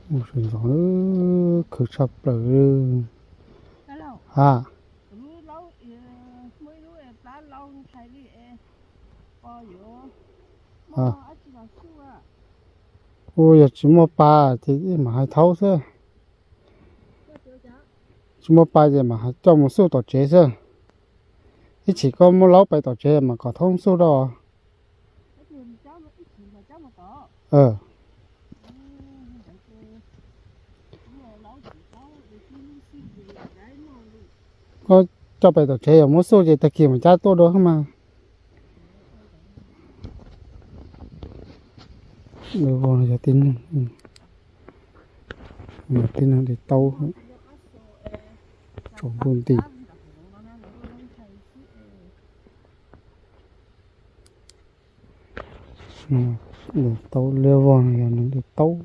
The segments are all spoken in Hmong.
Mus sawv ntxov, khwv tshaj plaws li. Ha. Ua yog tsis muaj pa ces mam hais thaub xwb. Tsis muaj pa ces mam hais coj mus xuj tom tsev xwb. Ib chim koj muab laub pais tom tsev mas kom thaub xuj rau. Koj coj pais tom tsev, yog muab xuj ces tag kis mam cab tuaj dua mas. Yog tib neeg, tib neeg de taub tsaus ntuj nti. De taub liab vog no yog nws de taub.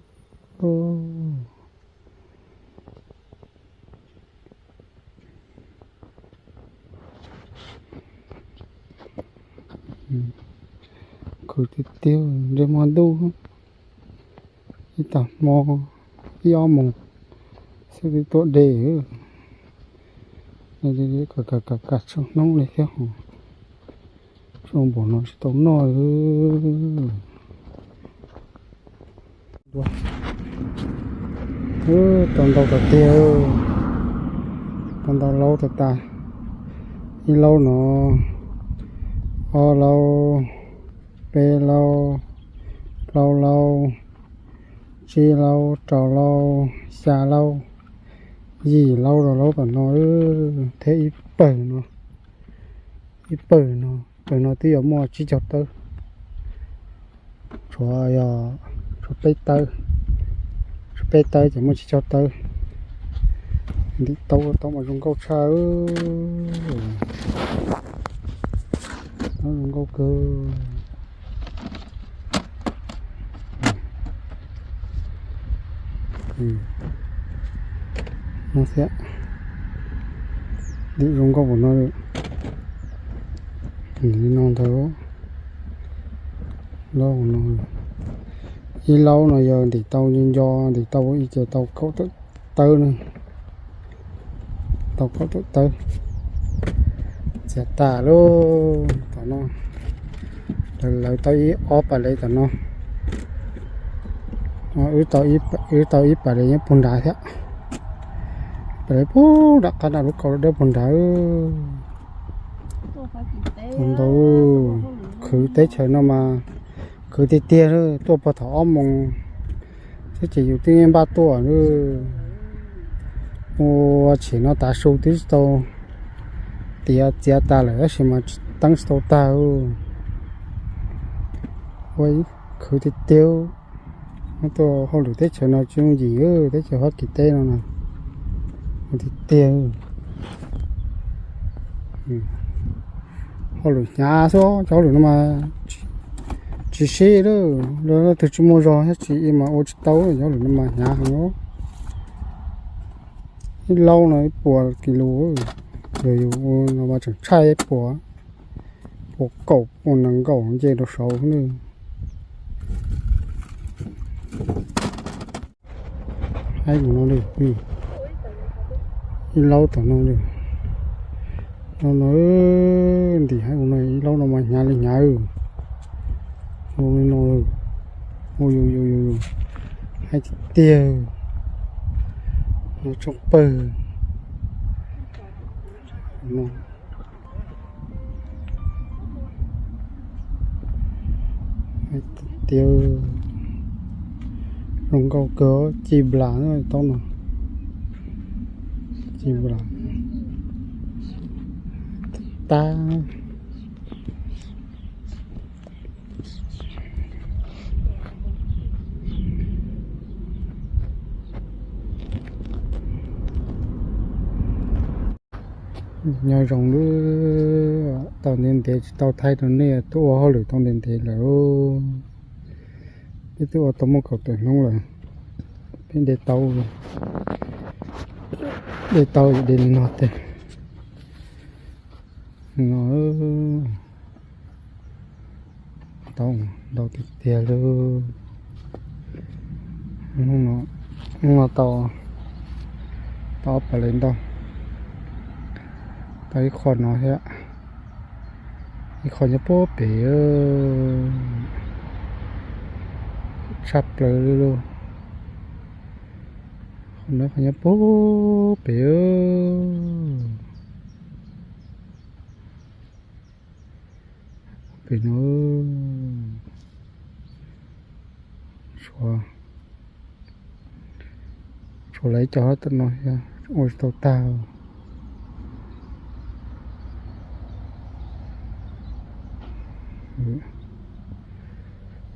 Khwv tiag tiag, ntsej muag ntuj, ib tag hmo ib ob moos xwb twb tuaj de. Kam kam kam tsoo hnub li thiab, tsoo npaum no tsis tau noj. Tau ntau tas tiag, tau ntau laub tas tas. Ib laub no, ob laub, peb laub, plaub laub, tsib laub, rau laub, xya laub, yim laub rau laub tom no thiab ib pawg no, ib pawg no, pawg no twb yuav muaj tsib caug tawb. Tshuav yog, tshuav peb tawb, tshuav peb tawb ces muaj tsib caug tawb. Ntim taub, taub mas zoo nkauj tshaj, zoo nkauj kawg. No thiab, ntim zoo nkauj npaum no. Li no ntag, laub no, ib laub no yog ntim tau nco nco, ntim tau ib ce tau kaum tawm tawb na. Tau kaum tawm tawb. Txiav tas lauj tom no. Lawv tau ib ob pas lev tom no. Wb tau ib pas lev nyob puag nrad thiab. Pas lev puag nram qab nram lub kaus dawb puag nrad. Ntau, khwv teb chaws no mas khwv tiag tiag, tuaj puag thaum ob moos thiab ces yus twb npaj tuaj. Ua tshem no tav su twb tsis tau tiav, txiav tas lawm tab sis mas teeb tsis tau tag. Ua ib khwv tiag tiag. Tuaj hauj lwm teb chaws no tsis yooj yim, teb chaws Fab Kis teb no na. Tiag tiag. Hauj lwm hnyav xwb, cov hauj lwm no mas tsis sib lawm, leej twg tsis muaj zog thiab tsis mas ua tsis tau, cov hauj lwm no mas hnyav heev. Ib laub no ib puas kis lus, yog yus ua no mas tseem tshaib ib puas, puas kaum puas nees nkaum nce rau saud. Haib mus no li, ib laub tom no li. No no, ntim haib mus no, ib laub no mas hnyav li hnyav. Ua li no, ua yus yus yus yus, haib tiag tiag. No tsoo pawg no. Tiag, zoo nkauj kawg, ci nplas taub no. Ci nplas, tab. Nyob zoo nawb, tau ntev ntev tsis tau thaij rau nej tuaj ua hauj lwm tau ntev ntev lawm. Peb twb ua tau muaj kaum tawm hnub lawm. Peb de taub, de taub de li no tiag. No, taub ntau tiag tiag li. Hnub no No tau, tau ob pam lev ntau, tau ib qho no thiab, ib qho nyob puag pem, tshaj plaws li lauj. Qhov no qhov nyob puag pem, pem no, tshuav, tshuav lawv ib co hab tom no ua tsis tau tag.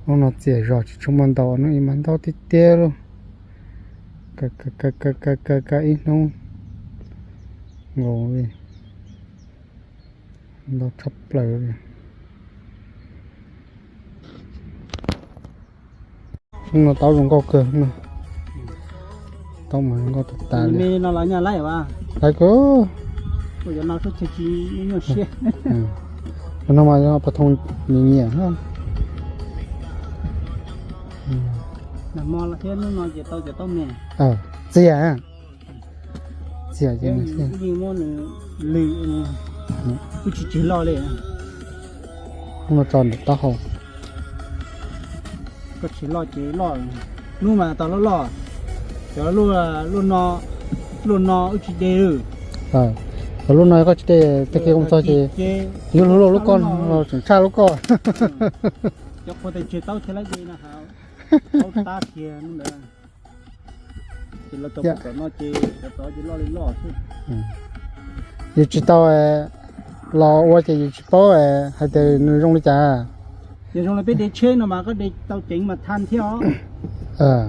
Hnub no txias zog tsis tshua muaj ntau, hnub ib mas ntau tiag tiag lauj. Ka ka ka ka ka ib hnub nkaus li, ntau tshaj plaws li. Hnub no taub zoo nkauj kawg no, taub mas zoo nkauj tas tas li. Laiv kawg. No mas yog pas thoo nyiam nyiam. Txias, txias, lwm, kuj tsis tsis loj li. Hnub no tso ntawm taub hau. Koj tsis loj ces loj, hnub mas tau loj loj, cov luaj no wb tsis de. Cov luaj no koj tsis de, tag kis ua txog ces yuav luag luaj lub koj, tseem tshaj lub koj. Cov qhua tes tseg taub thiab laib de no, taub tab kiag ntawd. Ces lawv tau pom tom no ces cov tod ces loj li loj xwb. Yus tsis tau los ua ces yus tsis paub hais tias nws zoo li cas. Yog zoo li peb de tsheb no mas koj de tau ceev mas tha thiab os.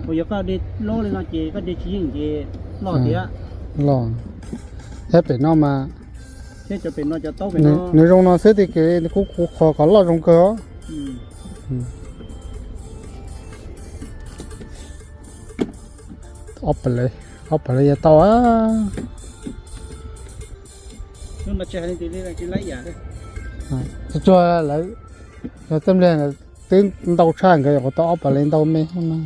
Uas yog koj de loj li no ces koj de tsis yeej ces loj tiag. Loj. Thiab pem no mas, thiab cov pem no cov taub pem no nws zoo no xwb tiag, kuv kuv qhov kom loj zoo kawg os. Ob pam lev, ob pam lev yuav tau. Tsuag tsuag lawv, yog txoj npliag twb ntau tshaj nkawd yuav tau ob pam lev ntau me no.